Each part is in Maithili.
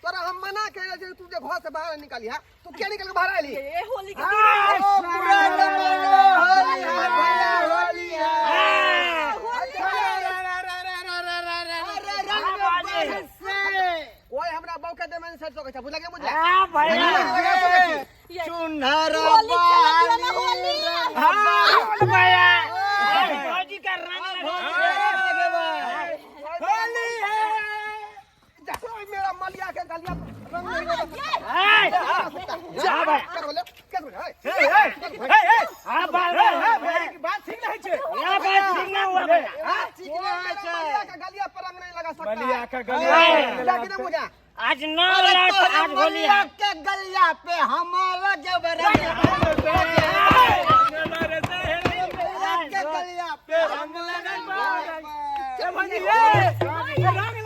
तोरा हम मना केने छियै तू जे घर से बाहर निकलिहा, तू किया निकल के बाहर आइली? ए होली के ओ दिन पूरा जमाना होली है भैया, होली है। अरे रंग बरसे। कोई हमरा बहू के देमे नहीं सकै छै, बुझला के बुझला? हाँ भैया। ये चुनहरा होली खेला दिया ना होली। हाँ भैया, भौजी का रंग लगा। होली है। जा, कोई मेरा मलिया के गलिया रंग नहीं लगा सकता। जा भाई। कर बोले, कर बोले, हे। हाँ भाई, बात ठीक नहीं छे। यहाँ बात ठीक ना हुआ भैया। हाँ, ठीक कोई नहीं मेरा छै। मलिया के गलिया पर रंग नहीं लगा सकता। मलिया के हाँ। गलिया बुझला कि नहीं बुझा? आज 9 अरे लाख तोरे आज होली मलिया है। के गलिया पे हमारा जब रंग के गलिया पे रंग रंग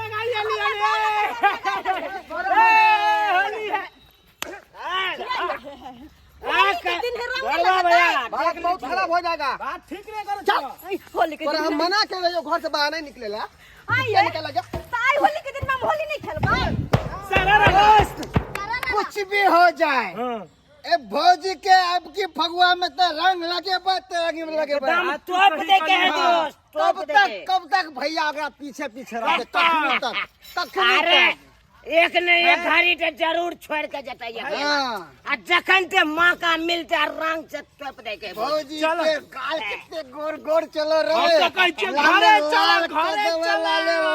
लगाइए लिया होली है। होली के दिन है रंग गरबा लगाता भैया। बात बहुत खराब हो जाएगा। बात ठीक नहीं करो। है। होली के तोरा दिन हम मना के रहियो घर से बाहर नहीं निकलेला, आई क्या निकल जा? ताई होली के दिन में हम होली नहीं खेलबै। दोस्त, कुछ भी हो जाए, ए भौजी के अब की फगुआ में तो रंग लगे बा, तो रंग लगे बा। एकदम तोप दे के है दोस्त, तोप कब दे तक के। कब तक भैया ओकरा पीछे पीछे रहते? कखनी तक, कखनी अरे तक? एक ने एक घड़ी तो जरूर छोड़ के जतैया। हाँ। आ जखन ते मौका मिलते रंग से तोप दे के। भौजी के गाल कितने गोर गोर चलो रे। हम तो कहै छियै, लाले घरे चल, लाल घरे कर देबै, चल। लाले लाल।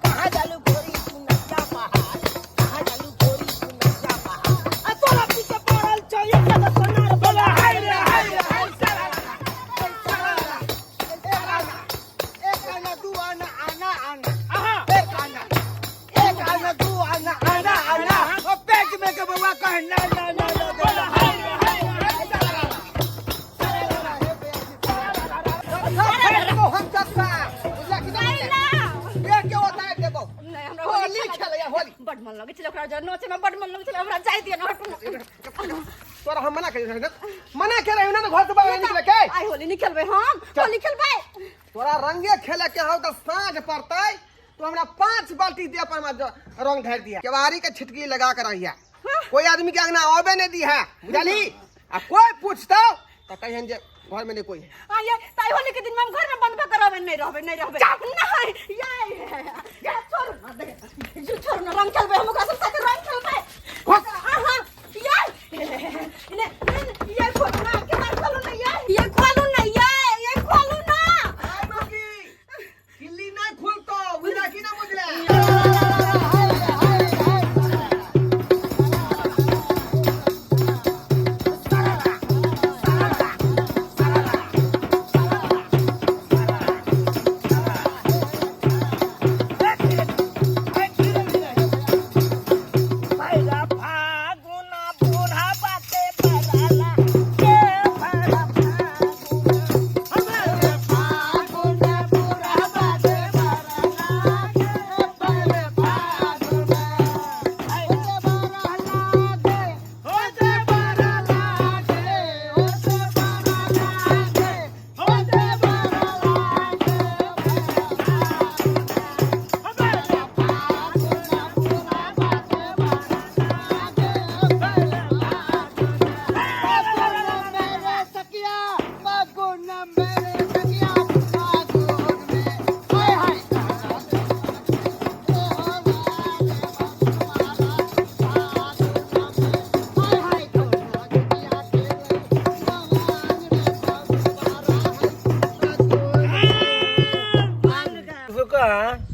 कहाँ जालू गोरी तू नैया पहाड़, कहाँ जालू गोरी तू नैया पहाड़, आ तोरा पीछे पड़ल छौ एक जगह सोनार। बोला हाय रे हाय रे हाय सारा। एक आना दू आना आना आना, आहा। एक आना, एक आना दू आना आना आना, और पेट में के बउआ कहे ना ना ना ना। बोला हाय रे हाय रे हाय सारा। देखो हम चक्का, बुझला कि नहीं बुझला? देख के होता है देखो। नहीं हमरा होली खेला खेलैया होली। बड मन लगै छलै ओकरा जर नोचे में, बड मन लगै छलै हमरा, जाय दिअ न, हटू न। तोरा हम मना के रहियो ना, मना के रहियो ना घर से बाहर निकले के। आइ होली नहीं खेलबै हम, होली खेलबै। तोरा रंगे खेले के हौ त साँझ पड़तै तो हमरा 5 बाल्टी दे पर हमरा रंग ढार दिया, केवाड़ी के छिटकी लगा के रहिया, कोई आदमी के अंगना आबे नहीं दी है, बुझली? आ कोई पूछतो त कहियन जे घर में नहीं कोई है। आ ये ताई होली के दिन में हम घर में बंद भ के रहबै, नहीं रहबै, नहीं रहबै, नहीं। ये ये छोड़ू ना, देख जो छोड़ू ना, रंग खेलबै हम ओकरा सब साथे रंग खेलबै। आहा ये ने ये खोलू ना, के बार खोलू ना, ये खोलू ना, ये खोलू ना। आय मुर्गी, किल्ली नहीं खुलतो, बुझला कि ना बुझला? भैया फागुना बूढ़ा बाटे बराला के भैया फागुना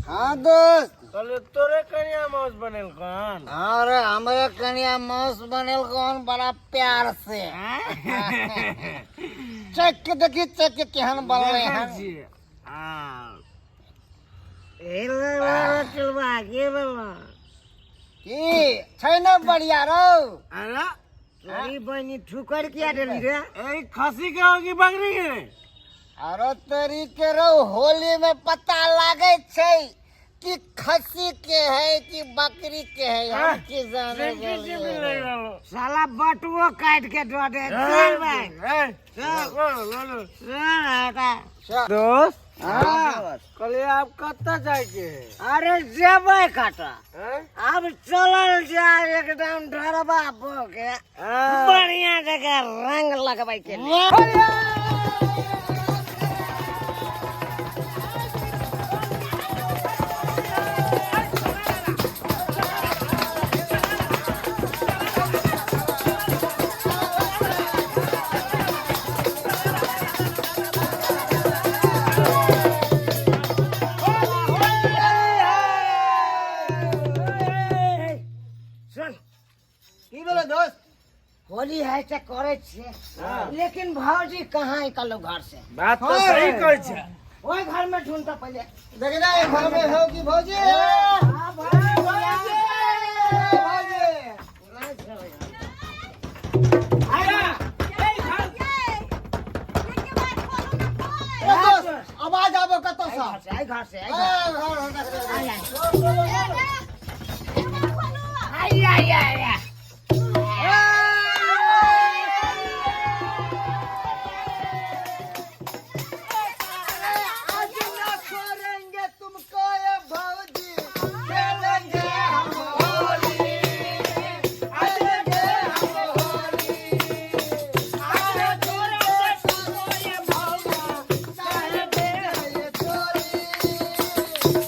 हाँ दोस्त। कहलियो तोरे कनिया माउस बनेलकन। अरे हमरे कनिया माउस बनेलकन बड़ा प्यार से। चेक के देखी, चेक के केहन बनले देखै हन। छियै। आ की छै ने बढ़िया रौ? अरे तोरी बहिनी ठुकर किया देली रे? ए खसी के हो कि बकरी के रे? अरे तोरी के रौ, होली में पता लागे छै कि खस्सी के है कि बकरी के है, हम की जाने सेम चीज गेलियै। मिल रहलो। साला बटुओ काट के दऽ दे। चल भाई, ए, चल, लो, लो। चल हटा। दोस्त हाँ। कहलिए आप कतऽ जायके है? अरे जेबै कतऽ, हैं? आब चलल जाय एकदम ढरबा के हाँ। बढ़िया जगह रंग लगबै के लिए। सुन, की बोलो दोस्त? होली है से करे छियै, लेकिन भौजी कहाँ निकललो घर से? बात तो सही कहै छै। ओहि घर में ढूंढता पहिले। देखी ना, घर में हो कि भौजी? हाँ, भौजी। भौजी। ए दोस्त, आवाज आबो कतौ से? आई घर से, आई ए, घर घर हो देख रे। आई आई आई आई। आज ना छोड़ेंगे तुमको ये भौजी, खेलेंगे हम होली, खेलेंगे हम होली। आज तोरा सुनो ये भौजी, चाहे मेरा ये चोरी,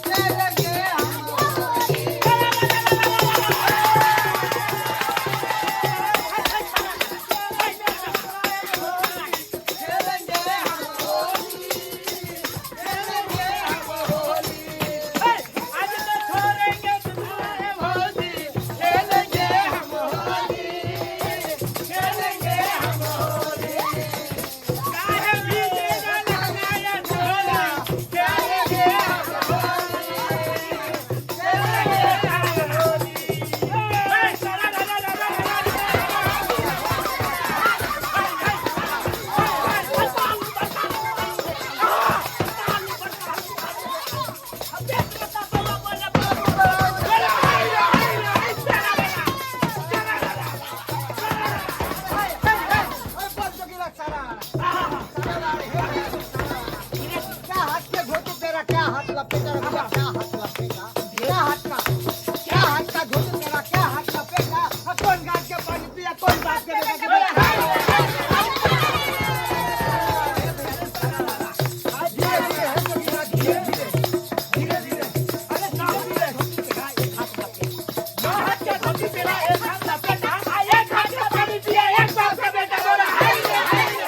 खेलेंगे हम होली। खेलेंगे हम होली, खेलेंगे हम होली। आज तो छोड़ेंगे तुम्हारे भौजी, खेलेंगे हम होली, खेलेंगे हम होली। काहे भीजेगा लहंगा या चोला, खेलेंगे हम होली, खेलेंगे हम होली। ए, सारा ला ला ला ला ला ला। क्या हाथ के धोती तेरा, क्या हाथ लपेटा रखा, क्या हाथ लपेटा, क्या हाथ का, क्या हाथ का धोती तेरा, क्या हाथ लपेटा, अब कौन घाट के पानी पिया, कौन बाप के बेटा के बेटा। धीरे धीरे है जोगीरा, धीरे धीरे, धीरे धीरे। अरे हाथ के धोती तेरा एक हाथ लपेटा, आ एक हाथ का पानी पिया, एक बाप का बेटा बोला हाय रे हाय रे।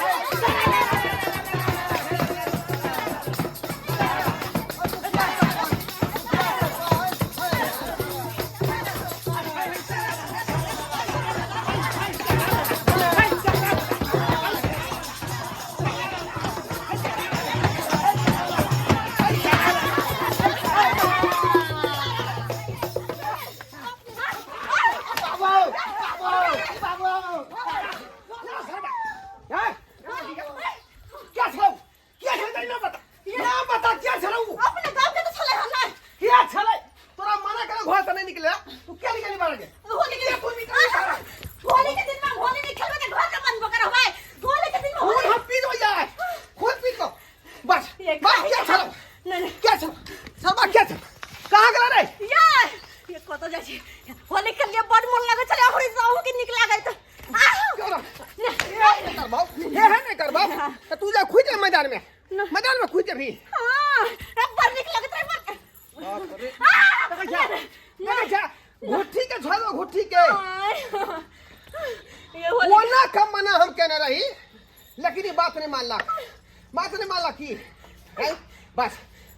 क्या छलौ? क्या छलै ना बता, ना बता, क्या छलौ? अपने गाँव के तो छलै हन नहि। क्या छलै? तोरा मना करे घर से नहीं निकले, तू क्या निकली बाहर के? होली के तू निकली बाहर। होली के दिन में होली नहीं खेलबै तऽ घर में बंद भऽ के रहबै। होली के दिन में खून होली हम पी दो यार, खून पी दो बस। ये बस क्या छलौ? नहि नहि। क्या छलौ शर्मा, क्या छलौ? कहाँ गेला रे? यार ये कतऽ जाइ छी? होली खेलियै, बड मोन लागै छलै, अहुँ अहूँ के नीक लागैत। क्यों ना? ये नहीं करबाओ, ये है नहीं करबाओ तो तू जा खुद जा मैदान में, मैदान में खुद जा भी। हाँ, बड़ नीक लगैत रहै, बड़। देखै छा, देखै छा, घुट्ठी के छोड़ो, घुट्ठी के। ये होली कोना कम मना हम केने रही, लेकिन ई बात नहीं मानलक, बात नहीं मानलक की हैं? बस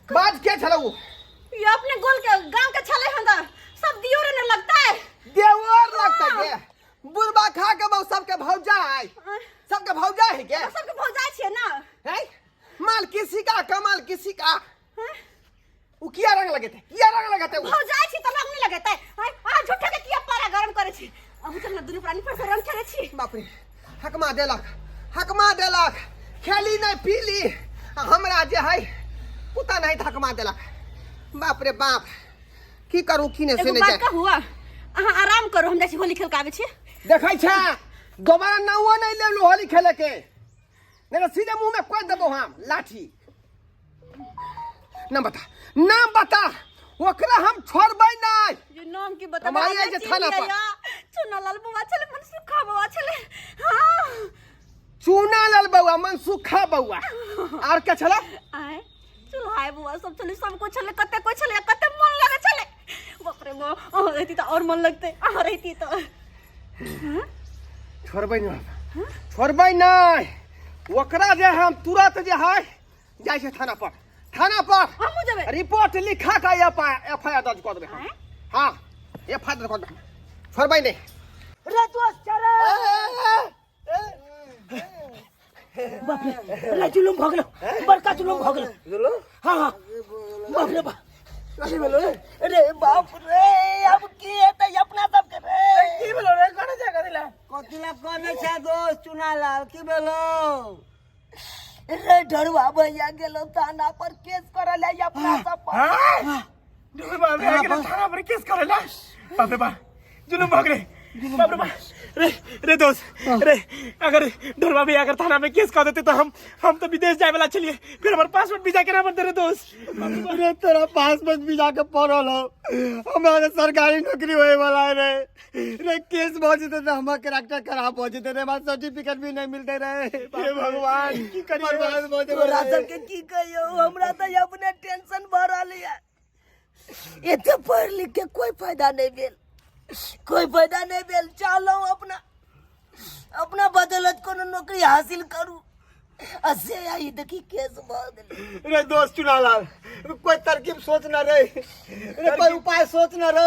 बाज के छलौ? ये अपने गोल के गांव के छले हन त सब दियोरे न लगता है। देवर लगता है बुढ़बा खा के बहु सबके भौजा है, सबके भौजा है के? सबके भौजा छियै ना। है माल किसी का कमाल किसी का। उ किया रंग लगेते, किया रंग लगेते उ? भौजा छी त रंग नहीं लगेते। आ झूठे के किया पारा गरम करे छी। अहूँ चल ना दुनू प्राणी पर से रंग खेले छी। बाप रे, हकमा देलक, हकमा देलक, खेली नहीं पीली आ हमरा जे है कुत्ता नहीं हकमा देलक। बाप रे बाप, की करू की नहीं से एगो नहीं बात जाए। कहू, अहाँ आराम करू, हम जाइ छी होली खेल के आबै छी। देखै छै दोबारा नावो नहीं लेलू होली खेले के, नहीं तो सीधे मुंह में कोई देबो हम लाठी। नाम बता, नाम बता, ओकरा हम छोड़बै नहीं। ये नाम की बता हम आइए जे थाना पर। चुनालाल बउआ छले, मनसुखा बउआ छले। हाँ चूनालाल बउआ, मनसुखा बउआ, आर के छला? आए चुल्हाय बउआ सब छले, सब कुछ छले, कते कोई छले, कते मन लगे छले। बाप रे बाप, अहाँ रहती त और मन लगते, अहाँ रहती त। छोड़बै नहीं, छोड़बै नहीं ओकरा जे हम तुरंत जे है जाइ छै थाना पर, थाना पर हमहूँ जेबै। रिपोर्ट लिखा के एफ I R दर्ज कऽ देबै हम। आँय? हाँ, एफ I R दर्ज कऽ देबै, छोड़बै नहीं। रे दोस्त चले। बाप रे, रे जुलुम भऽ गेलो, बड़का जुलुम भऽ गेलो। जुलुम? हाँ हाँ, बाप रे बाप, रे बाप रे, अब की हेतै अपना सबके रे? की भेलो रे, कोने छै कथी ला? कथी ला कोने छै दोस्त चुनालाल, की भेलो रे? ढरुआ भैया गेलो थाना पर केस करल है अपना सब पर। हाँ ढुरुआ भैया गेलो थाना पर केस करल है? बाप रे बाप, जुलुम भऽ गेलै। बाप रे बाप, रे रे दोस्त रे, अगर ढोरबा भैया अगर थाना में केस कर देते तो हम तो विदेश जाए वाला चलिए, फिर हमारे पासपोर्ट वीजा केना बनते रे दोस्त? रे तोरा पासपोर्ट वीजा के पड़ल हो, हमरा सरकारी नौकरी होए वाला है रे। रे केस भऽ जेतै तऽ हमर कैरेक्टर खराब भऽ जेतै रे, हमरा सर्टिफिकेट भी नहीं मिलते रे। हे भगवान, की करिए? बर्बाद भऽ जेबै तोरा रे। सबके की कहियौ, हमरा तऽ अपने टेंशन भऽ रहल यऽ। एते पढ़ लिख के कोई फायदा नहीं भेल, कोई फायदा नहीं भेल। चलो अपना अपना बदौलत कोनो नौकरी हासिल करू, आ से आई देखी केस भऽ गेलै। रे दोस्त चुनालाल, कोई तरकीब सोच ना रे, रे कोई उपाय सोच ना रे।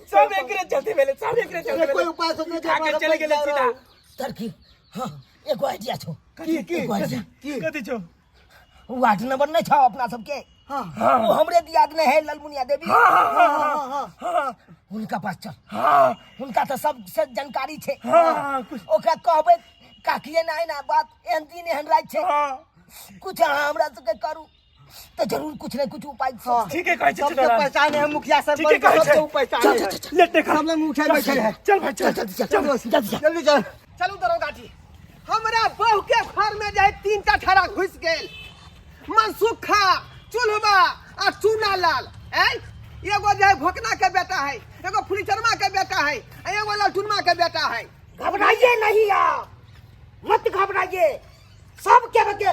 सब एकरे चलते भेलै, सब एकरे चलते रे कोई भेलै। उपाय सोच ना। खा के चले गेलै सीधा। तरकीब? हाँ, एगो आइडिया छौ। की की? एगो आइडिया। की? कथी छौ? वार्ड नंबर नहीं छौ अपना सबके? हाँ। वो हमरे दियाद में है ललमुनिया देवी। हाँ हाँ हाँ हाँ। हुनका पास चल। हाँ। हुनका तो सब से जानकारी छे। हाँ, कुछ ओकरा कहबै काकी एना एना बात, एहन दिन एहन राति छै। हाँ। कुछ अहाँ हमरा सबके करू तऽ जरूर कुछ ने कुछ उपाय सोचतै। ठीके कहै छै सबके चुनालाल। पहचान है मुखिया सरपंच। ठीके कहै छै। सबके पहचान चल है। चल चल चल। लेट देखा। सब लोग मुखिया बैठल है। चल भाई, चल। चल चल चल, जल्दी चल। जल्दी चल। चलू दरोगा जी, हमरा बहू के घर में जे तीन टा ठड़ा घुस गेल, मनसुखा, चूल्हबा आ चूनालाल। ऐ एगो जे भोकना के बेटा है, एगो फुलिचरमा के बेटा है, आ एगो ललटुनमा के बेटा है। घबराइए नहीं आप, मत घबराइए, सबके बके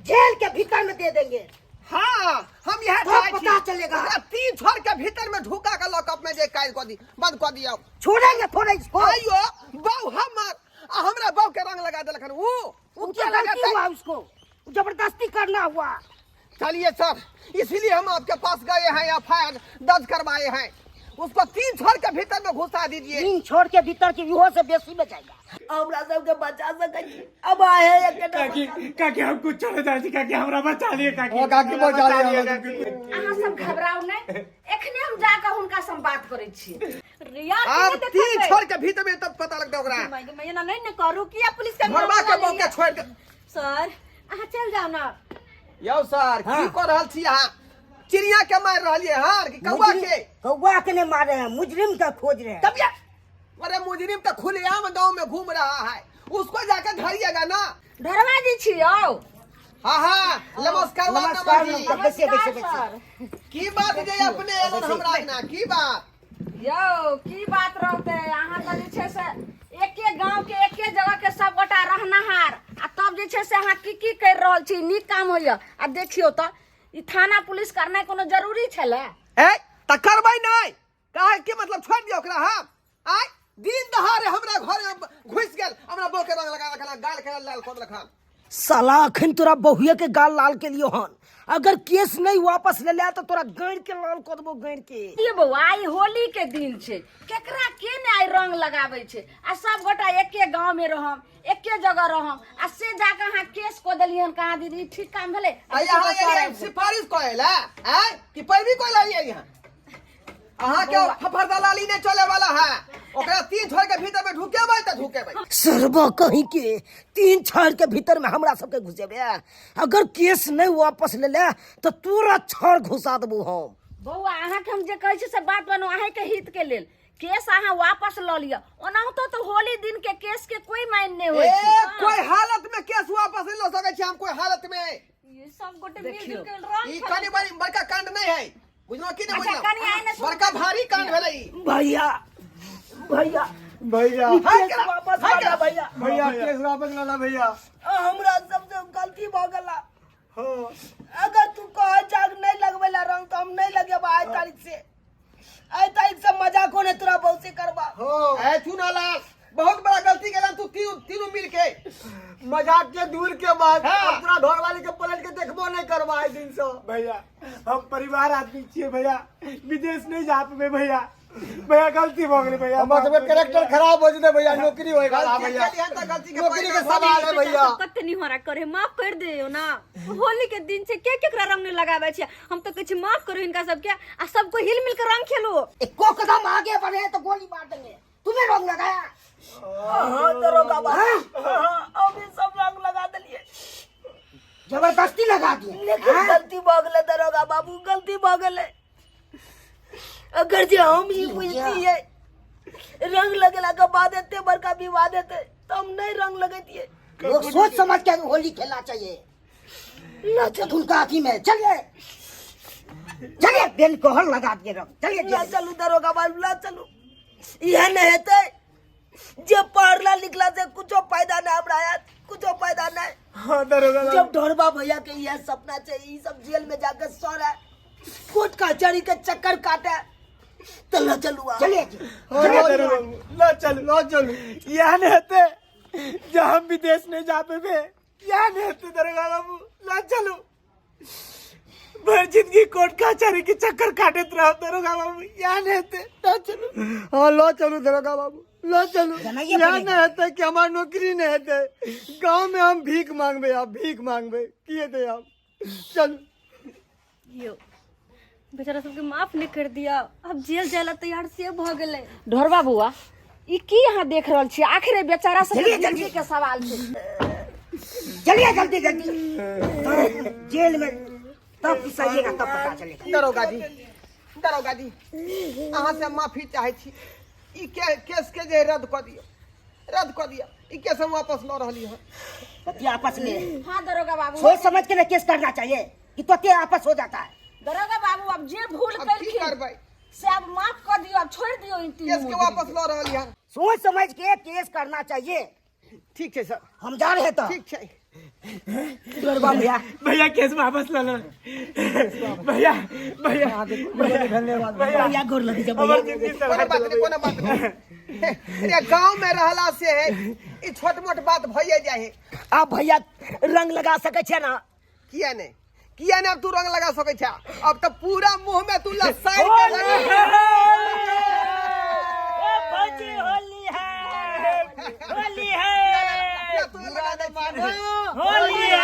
जेल के भीतर में दे देंगे। हाँ, हम यह तब चाहै छी। पता चलेगा। ओकरा तीन छोड़ के भीतर में ढुका के लॉकअप में जे काज कऽ दी, बंद कऽ दियौ। छोड़ेंगे थोड़े इसको। आइयो बहू हमर, आ हमरा बहू के रंग लगा देलखन। ऊ ऊ उनसे क्या गलती लगेतै? हुआ, उसको जबरदस्ती करना हुआ। चलिए सर, इसीलिए हम आपके पास गए हैं, एफ I R दर्ज करवाए हैं। उसको तीन छोड़ के भीतर में घुसा दीजिए। तीन छोड़ के भीतर के इहो से बेसी में जाएगा। हमरा सबके बचा सकै छी अब आए एक काकी, काकी, हम कुछ छोड़े जाइ छी काकी, हमरा बचा लिए काकी। ओ काकी, हमरा बचा लिए काकी। अहाँ सब घबराउ नहि, एखने हम जाकऽ हुनका से हम बात करै छी। रिया अब तीन छोड़ के भीतर में तब पता लगता ओकरा। एना नहि ने करू, किया पुलिस के घरबा के बहू के छोड़ के। सर, अहाँ चलि जाउ ना। यौ सर, की कऽ रहल छी अहाँ? चिड़िया के मारि रहलियै हन कि कौआ के? कौआ के नहीं मारे हैं, मुजरिम का खोज रहे हैं। तब ये अरे मुजरिम तो खुलेआम गांव में घूम रहा है, उसको जाकर धरिएगा ना। ढरवा जी छी यौ। हाँ हाँ, नमस्कार वार्ड नमस्कार नंबर जी। नमस्कार, बैसिए बैसिए बैसिए। सर। की बात जे अपने एलन हमरा अंगना, की बात? यौ, की बात रहते, अहाँ तऽ जे छै से एके गांव के एके जगह के सब गोटा रहनहार, आ तब जे छै से अहाँ की की करि रहल छी? नीक काम होइया? आ देखियौ तऽ ई थाना पुलिस करनाइ कोनो जरूरी छलै? ए तऽ करबै नहि काहे के मतलब छोड़ दियौ ओकरा हम? आय दिन दहाड़े हमरा घर में घुसि गेल, हमरा बहू के रंग लगा रखल, गाल के लाल कऽ देलखन। साला अखन तोरा बहुए के गाल लाल के लियो हन, अगर केस नहीं वापस ले लिया तो तोरा गैर के लाल कऽ देबो गैर के। ये बौआ आइ होली के दिन छै, केकरा के ने आइ रंग लगाबै छै, आ सब गोटा एके गांव में रहम एके जगह रहम, आ से जाके अहाँ केस कऽ देलियन कहाँ दीदी, ई ठीक काम भेलै? आ यहाँ एलियै सिफारिश करै ला आँय कि पैरवी करै ला एलियै यहाँ? अहाँ के फफर दलाली नहीं चले वाला है, ओकरा तीन छोड़ के भीतर में ढुकेबै तऽ ढुकेबै। सरबा कहीं के तीन छाड़ के भीतर में हमरा सबके घुसेबे, अगर केस नहीं वापस ले ले तो तोरा छाड़ घुसा देबो हम। बौआ अहाँके हम जे कहै छी से बात मानू, अहाँके हित के लेल केस अहाँ वापस लऽ लिअ, ओनाहुतो तऽ होली दिन के केस के कोई मायने नहि होइ ए छै। कोई हालत में केस वापस नहीं लऽ सकै छी हम, कोई हालत में। ये सब गोटे मिल जुल के रंग ई कनि बड़ी बड़का कांड नहीं है, बुझलो कि नहीं? अच्छा, बुझलो कनि आइ ने सुन। बड़का भारी कांड भेलै ई। भैया भैया भैया ई हाय केस करा, वापस हाय लाना करा। भैया। भैया केस वापस लाना भैया। हमरा सबसे गलती भऽ गेला। हाँ। अगर तू कह जाग नहीं लगबेला रंग तो हम नहीं लगेबा आइ तारीख से, आइ तारीख से मजाको नहीं तोरा बहु से करबा। हाँ। ए चुना लाल बहुत बड़ा गलती केलन तू तीनों मिल के। मजाक के दूर के बाद हाँ। अब तोरा घर वाली के पलट के देखबो नहीं करबा आइ दिन से। भैया हम परिवार आदमी छियै भैया, विदेश नहीं जा पेबे भैया, भैया गलती भऽ गेलै भैया। हमर सबके कैरेक्टर खराब हो जेतै भैया, नौकरी होय वाला गलती भैया। केलियै तऽ गलती के नौकरी के परिणाम सवाल है भैया। कते निहोरा करे, माफ कर दियो ना, होली के दिन छै के केकरा रंग नहीं लगाबै छै, हम तो कहै छी माफ करू हिनका सबके आ सबको हिल मिल के रंग खेलू। एको कदम आगे बढ़े तो गोली मार देंगे, तुम्हें रंग लगाया? हाँ दरोगा बाबू, हाँ, हम ई सब रंग लगा देलिए, जबरदस्ती लगा दिए, लेकिन गलती भऽ गेलै दरोगा बाबू, गलती भऽ गेलै। अगर जे हम ई बुझतियै रंग लगेला के बाद एते बड़का विवाद हेतै तऽ हम नहीं रंग लगेतियै। लोग सोच समझ के होली खेलना चाहिए, ना चलू उनका अथी में चलिए चलिए बेल कोहर लगा दिए रंग, चलिए ना चलू दरोगा बाबू, ना चलू। इहे नहीं हेतै जे पढ़ला लिखला से कुछो फायदा नहीं हमरा आयत, कुछो फायदा नहीं। हाँ, दरोगा बाबू। जब ढोरबा भैया के यह सपना चाहिए, ई सब जेल में जाकर सड़े, कोर्ट कचहरी के चक्कर काटे, तो न चलू आप। चलिए जी। हाँ, दरोगा बाबू, ना चलू, ना चलू। यह नहीं हेतै जे हम विदेश नहीं जा पेबे, यह नहीं हेतै दरोगा बाबू, ना चलू। भर जिंदगी कोर्ट कचहरी के चक्कर काटत रहो दरोगा बाबू, यह नहीं हेतै, ना चलू। हाँ लो चलू दरोगा बाबू, लो चलू। जनाइए यह पड़ेगा। नहीं हेतै कि हमार नौकरी नहीं हेतै, गांव में हम भीख मांगबे, आप भीख मांगबे की हेतै आप, चलू। यो बेचारा सबके माफ नहीं कर दिया, अब जेल जाए ला तैयार से भ गेलै। ढोरबा बुआ ई की अहाँ देख रहल छी? आखिर बेचारा सब चलिए, जल्दी। जिंदगी के सवाल छै। चलिए जल्दी जल्दी, जेल में तब पिसाइएगा तब पता चलेगा। दरोगा जी, दरोगा जी अहाँ से माफी चाहे छी, ई केस के जे रद्द कऽ दियौ, रद्द कऽ दियौ, ई केस हम वापस लऽ रहली हँ। पति आपस में हाँ दरोगा बाबू, सोच समझ के ना केस करना चाहिए कि तो आपस हो जाता है। दरोगा बाबू अब जे भूल अब की केलखिन करबै? से अब माफ कऽ दियौ, अब छोड़ि दियौ ई तीनू केस के वापस लऽ रहली हँ। सोच समझ के केस करना चाहिए। ठीक छै सर, हम जा रहे हैं तो। ठीक छै। दरोगा भैया, भैया केस वापस ले लो भैया, भैया धन्यवाद भैया, भैया गोर लग जा हमर भैया। जिंदगी कोनो बर्बाद बात नहीं, कोनो बात नहीं। अरे गांव में रहला से है ई छोट मोट बात भइए जाए है। आप भैया रंग लगा सके छे ना? किया नहीं, किया नहीं अब तू रंग लगा सके छा, अब तो पूरा मुंह में तू लसाई के लगा। होली होली है, होली है, तू लगा दे होली है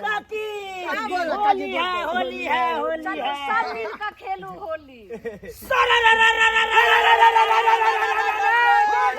काकी, होली है, होली है, होली चलू है, सब मिल के खेलू होली। सारा रा रा रा रा रा रा रा रा रा रा रा रा रा।